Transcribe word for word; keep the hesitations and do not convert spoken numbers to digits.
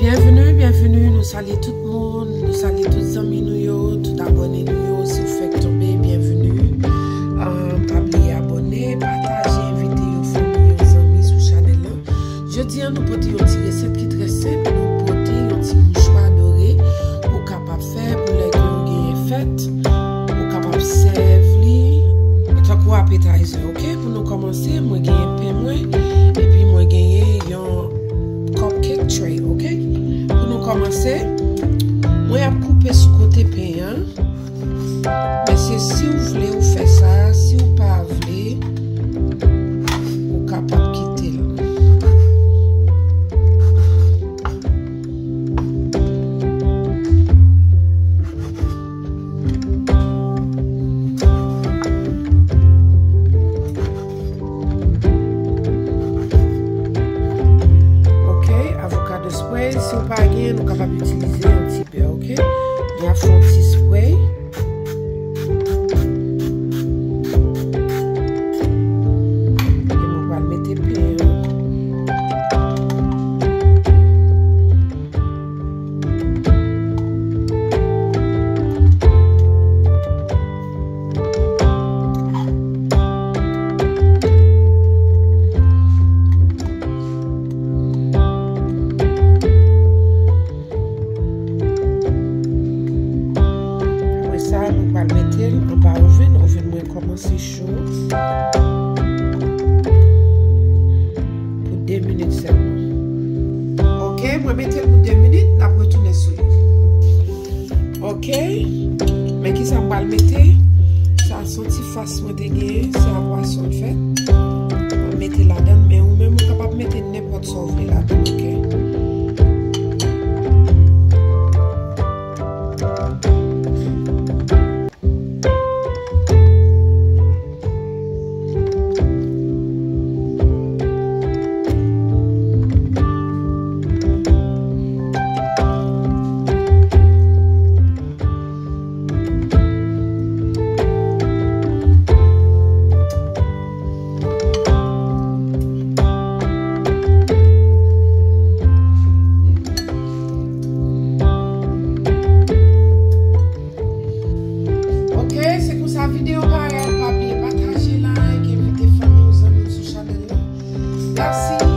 Byenveni, byenveni, nou salye tout moun, nou salye tout zanmi nou yo, tout abòne nou yo, si w fèk tonbe, byenveni. Ah, pa bliye abòne, pataje, envite yon fanmi, yon zanmi sou chanèl lan. Jodi a, nou pote yon ti resèt ki trè senp, nou pote yon ti mouchwa dore, ou kapab fè pou lè ke w genyen fèt, ou kapab sèvi li tankou appetizer, ok? Pou nou kòmanse, mwen genyen pen mwen, epi mwen genyen yon cupcake tray, ok? Pou nou kòmanse, mwen ap koupe sou kote pen an. Men se si w vle ou fè sa, si w pa vle, ou kapab kite l. Ok, avocado spray, si w pa gen, nou kapab itilize yon ti bè, ok? M ap fè yon ti spray. E mwen pral mete pen an. Apre sa, nou pral mete l anba oven. Oven mwen kòmanse cho. Pou de minit sèlman. Ok, mwen mete l pou de minit, n ap retounen sou li. Ok, men kisa m pral mete? Sa se yon ti fas mwen te genyen, se a pwason l fèt. Mwen mete ladan, men ou menm ou kapab mete nenpòt sa w vle ladan, ok? Ok, se konsa videyo parèt. Pa bliye pataje, like, envite fanmi w, zanmi w sou chanèl la. Mèsi.